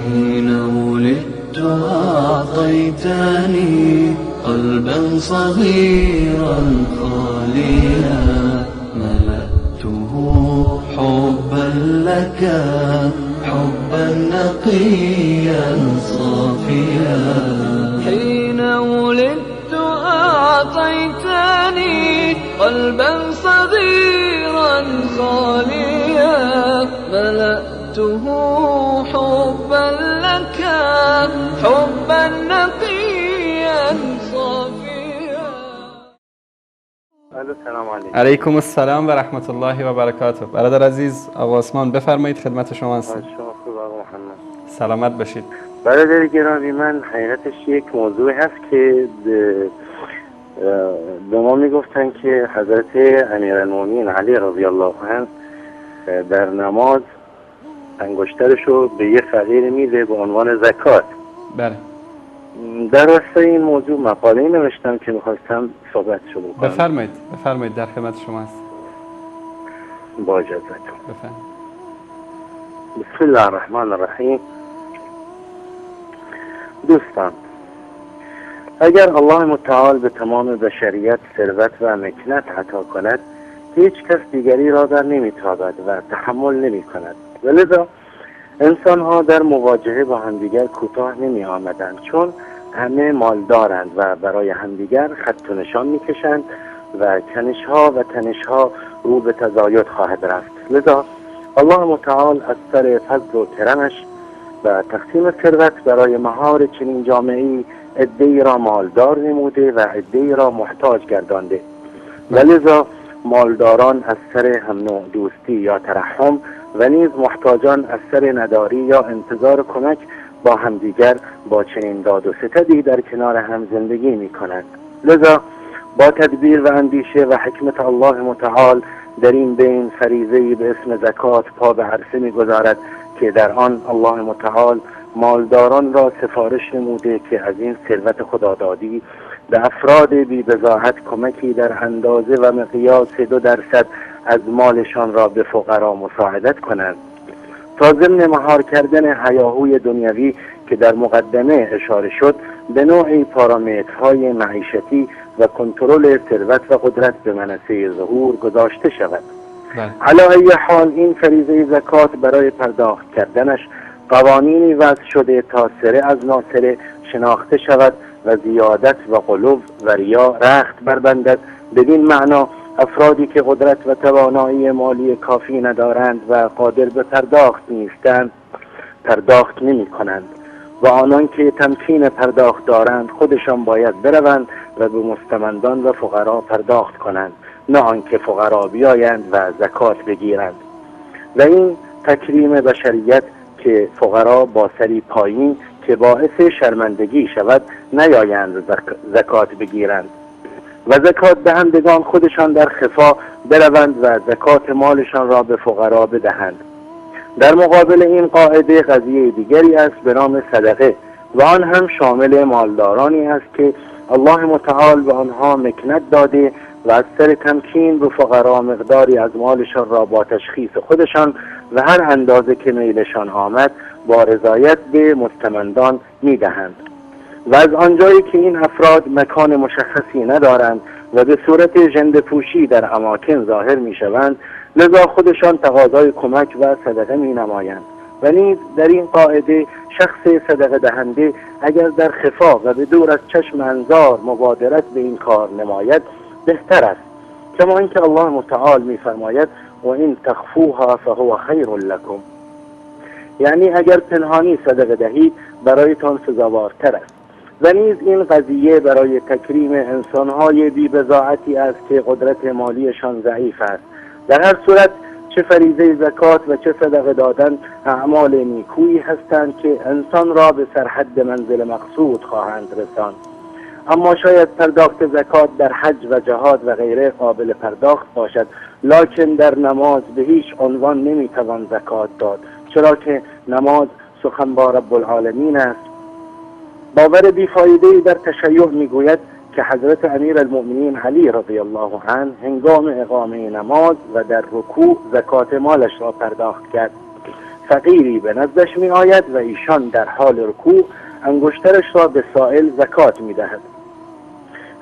حين ولدت أعطيتني قلبا صغيرا خاليا ملأته حبا لك حبا نقيا صافيا. حين ولدت أعطيتني قلبا صغيرا خاليا ملأته حبا لك حبا نقيا صافيا. الو، سلام علیکم. علیکم السلام و رحمت الله و برکاته. برادر عزیز آقا عثمان بفرمایید، خدمت شما هستم. شما خوب آقا محمد؟ سلامت باشید. برادر گرامی، من حقیقتش یک موضوع هست که به ما میگفتن که حضرت امیرالمومنین علی رضی الله عنه در نماز انگشترشو به یه فقیر میده به عنوان زکات. بله. در راستای این موضوع مقاله نوشتم که میخواستم صحبتشو بکنم. بفرمایید بفرمایید، در خدمت شما هست. با اجازهتون. بفرمایید. بسم الله الرحمن الرحیم. دوستان، اگر الله متعال به تمام بشریت ثروت و مکنت عطا کند، هیچ کس دیگری را در نمیتابد و تحمل نمی کند و لذا انسان ها در مواجهه با همدیگر کوتاه نمی آمدند، چون همه مالدارند و برای همدیگر خط و نشان می کشند و کنش ها و تنش ها رو به تزاید خواهد رفت. لذا الله متعال از سر فضل و کرمش و تقسیم ثروت برای مهار چنین جامعه‌ای عده‌ای را مالدار نموده و عده‌ای را محتاج گردانده و لذا مالداران از سر هم نوع دوستی یا ترحم و نیز محتاجان از سر نداری یا انتظار کمک با همدیگر با چنین داد و ستدی در کنار هم زندگی می کنند. لذا با تدبیر و اندیشه و حکمت الله متعال در این بین فریضه‌ای به اسم زکات پا به عرصه می‌گذارد که در آن الله متعال مالداران را سفارش نموده که از این ثروت خدادادی به افراد بی بضاعت کمکی در اندازه و مقیاس 2% از مالشان را به فقرا مساعدت کنند تا ضمن مهار کردن هیاهوی دنیوی که در مقدمه اشاره شد به نوعی پارامترهای معیشتی و کنترل ثروت و قدرت به منصه ظهور گذاشته شود. علی ای حال این فریضه زکات برای پرداخت کردنش قوانینی وضع شده تا سره از ناسره شناخته شود و زیادت و غلو و ریا رخت بربندد. بدین معنا افرادی که قدرت و توانایی مالی کافی ندارند و قادر به پرداخت نیستند پرداخت نمی کنند و آنان که تمکین پرداخت دارند خودشان باید بروند و به مستمندان و فقرا پرداخت کنند، نه آنکه فقرا بیایند و زکات بگیرند. و این تکریم بشریت که فقرا با سری پایین که باعث شرمندگی شود نیایند زکات بگیرند و زکات دهندگان خودشان در خفا بروند و زکات مالشان را به فقرا بدهند. در مقابل این قاعده قضیه دیگری است به نام صدقه و آن هم شامل مالدارانی است که الله متعال به آنها مکنت داده و از سر تمکین به فقرا مقداری از مالشان را با تشخیص خودشان و هر اندازه که میلشان آمد با رضایت به مستمندان میدهند. و از آنجایی که این افراد مکان مشخصی ندارند و به صورت ژنده‌پوشی در اماکن ظاهر میشوند، لذا خودشان تقاضای کمک و صدقه می نمایند. و نیز در این قاعده شخص صدقه دهنده اگر در خفا و به دور از چشم انظار مبادرت به این کار نماید بهتر است، کما اینکه الله متعال میفرماید و این تخفوها فهو خیر لکم، یعنی اگر پنهانی صدقه دهید برایتان سزاوارتر است. و نیز این قضیه برای تکریم انسانهای بی بضاعتی است که قدرت مالیشان ضعیف است. در هر صورت چه فریضه زکات و چه صدقه دادن اعمال نیکویی هستند که انسان را به سرحد منزل مقصود خواهند رساند. اما شاید پرداخت زکات در حج و جهاد و غیره قابل پرداخت باشد، لکن در نماز به هیچ عنوان نمیتوان زکات داد، چرا که نماز سخن با رب العالمین است. باور بیفایده‌ای در تشیع میگوید که حضرت امیرالمؤمنین علی رضی الله عنه هنگام اقامه نماز و در رکوع زکات مالش را پرداخت کرد. فقیری به نزدش می آید و ایشان در حال رکوع انگشترش را به سائل زکات می دهد.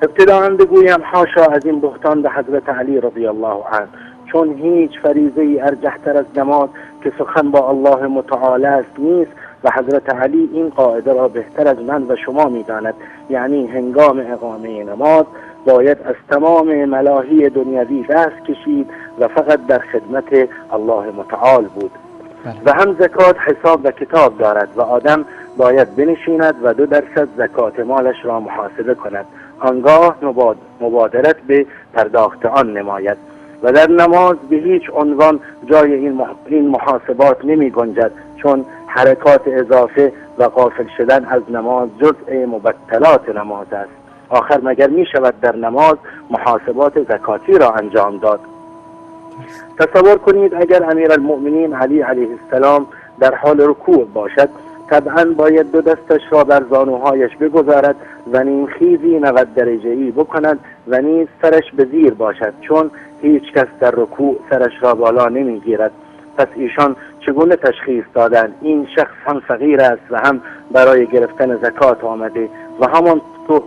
ابتداء بگویم حاشا از این بهتان به حضرت علی رضی الله عنه، چون هیچ فریضه ای ارجحتر از نماز که سخن با الله متعال است نیست و حضرت علی این قاعده را بهتر از من و شما میداند، یعنی هنگام اقامه نماز باید از تمام ملاهی دنیوی دست کشید و فقط در خدمت الله متعال بود. و هم زکات حساب و کتاب دارد و آدم باید بنشیند و 2% زکات مالش را محاسبه کند، آنگاه مبادرت به پرداخت آن نماید و در نماز به هیچ عنوان جای این محاسبات نمی گنجد، چون حرکات اضافه و غافل شدن از نماز جزء مبطلات نماز است. آخر مگر می شود در نماز محاسبات زکاتی را انجام داد؟ تصور کنید اگر امیرالمؤمنین علی علیه السلام در حال رکوع باشد، طبعا باید دو دستش را بر زانوهایش بگذارد و نیم خیزی 90 درجه‌ای بکند و نیز سرش به زیر باشد، چون هیچ کس در رکوع سرش را بالا نمیگیرد. پس ایشان چگونه تشخیص دادند این شخص هم فقیر است و هم برای گرفتن زکات آمده؟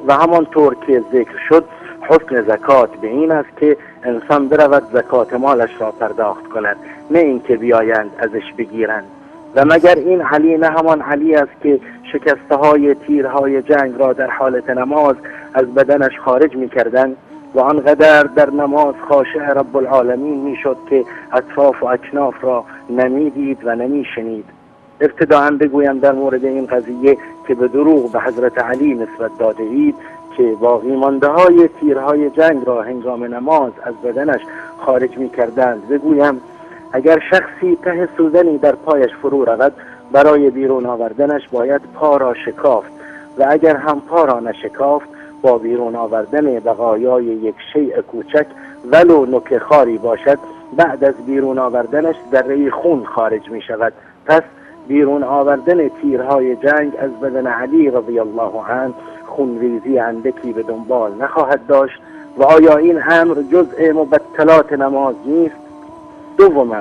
و همانطور که ذکر شد حسن زکات به این است که انسان برود زکات مالش را پرداخت کند، نه اینکه بیایند ازش بگیرند. و مگر این علی نه همان علی است که شکسته های تیرهای جنگ را در حالت نماز از بدنش خارج می کردند و آنقدر در نماز خاشع رب العالمین می شد که اطراف و اکناف را نمی دید و نمی شنید؟ ابتداء بگویم در مورد این قضیه که به دروغ به حضرت علی نسبت داده اید که باقی مانده های تیرهای جنگ را هنگام نماز از بدنش خارج می کردند، بگویم اگر شخصی ته سوزنی در پایش فرو رود، برای بیرون آوردنش باید پا را شکافت و اگر هم پا را نشکافت، با بیرون آوردن بقایای یک شیء کوچک ولو نوک خاری باشد، بعد از بیرون آوردنش ذره خون خارج می شود. پس بیرون آوردن تیرهای جنگ از بدن علی رضی الله عنه خونریزی اندکی به دنبال نخواهد داشت. و آیا این امر جزء مبطلات نماز نیست؟ دوما،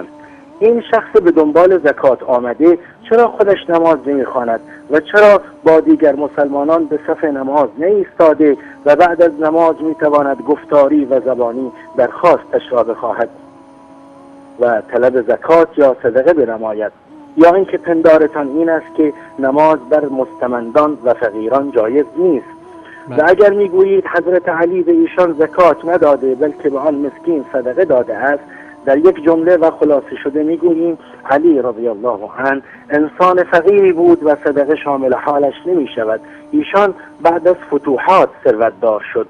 این شخص به دنبال زکات آمده چرا خودش نماز نمیخواند و چرا با دیگر مسلمانان به صف نماز نایستاده و بعد از نماز میتواند گفتاری و زبانی درخواستش را بخواهد و طلب زکات یا صدقه بنماید؟ یا اینکه پندارتان این است که نماز بر مستمندان و فقیران جایز نیست؟ و اگر میگویید حضرت علی به ایشان زکات نداده بلکه به آن مسکین صدقه داده است، در یک جمله و خلاصه شده میگوییم علی رضی الله عنه انسان فقیری بود و صدقه شامل حالش نمی شود. ایشان بعد از فتوحات ثروتدار شد.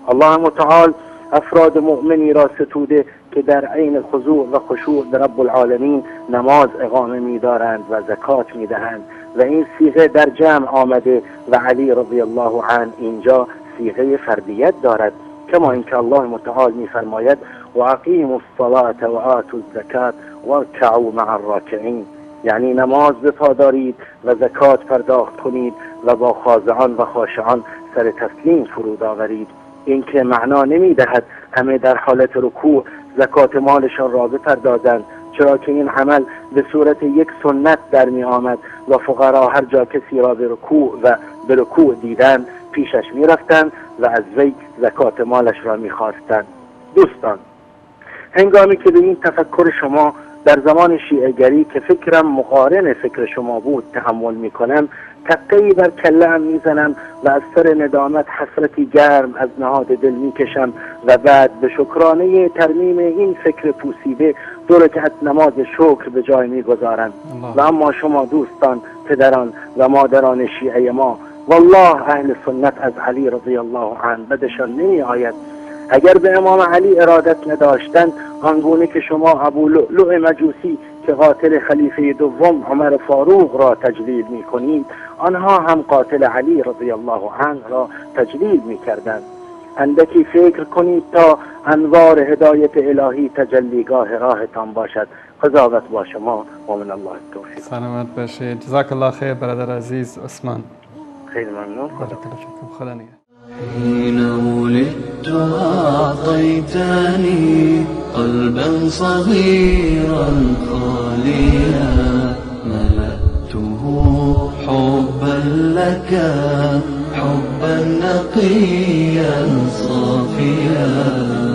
الله متعال افراد مؤمنی را ستوده که در عین خضوع و خشوع به رب العالمین نماز اقامه می‌دارند و زکات می‌دهند و این صیغه در جمع آمده و علی رضی الله عنه اینجا صیغه فردیت دارد، کما اینکه الله متعال می‌فرماید و اقیموا الصلاة و آتوا الزکاة وارکعوا مع الراکعین، یعنی نماز بپادارید و زکات پرداخت کنید و با خاضعان و خاشعان سر تسلیم فرود آورید. این که معنا نمی‌دهد همه در حالت رکوع زکات مالشان را بپردازند، چرا که این عمل به صورت یک سنت در می آمد و فقرا هر جا کسی را به رکوع و به رکوع دیدند پیشش می رفتند و از وی زکات مالش را می خواستند. دوستان، هنگامی که به این تفکر شما در زمان شیعه گری که فکرم مقارن فکر شما بود تحمل می کنم، تقه‌ای بر کله‌ام میزنم و از سر ندامت حسرتی گرم از نهاد دل میکشم و بعد به شکرانه ترمیم این فکر پوسیده 2 رکعت نماز شکر به جای میگذارم. و اما شما دوستان، پدران و مادران شیعه ما، والله اهل سنت از علی رضی الله عنه بدشان نمی آید. اگر به امام علی ارادت نداشتند، آنگونه که شما ابو لؤلؤ مجوسی که قاتل خلیفه دوم عمر فاروق را تجلیل می کنید، آنها هم قاتل علی رضی الله عنه را تجلیل می کردند. اندکی فکر کنید تا انوار هدایت الهی تجلیگاه راهتان باشد. قضاوت با شما و من الله التوفیق. سلامت باشید. جزاک الله خیر برادر عزیز عثمان. خیلی ممنون. بارک الله فیکم. خدا نگهدار. حين ولدت أعطيتني قلبا صغيرا خاليا. لك حبا نقيا صافيا.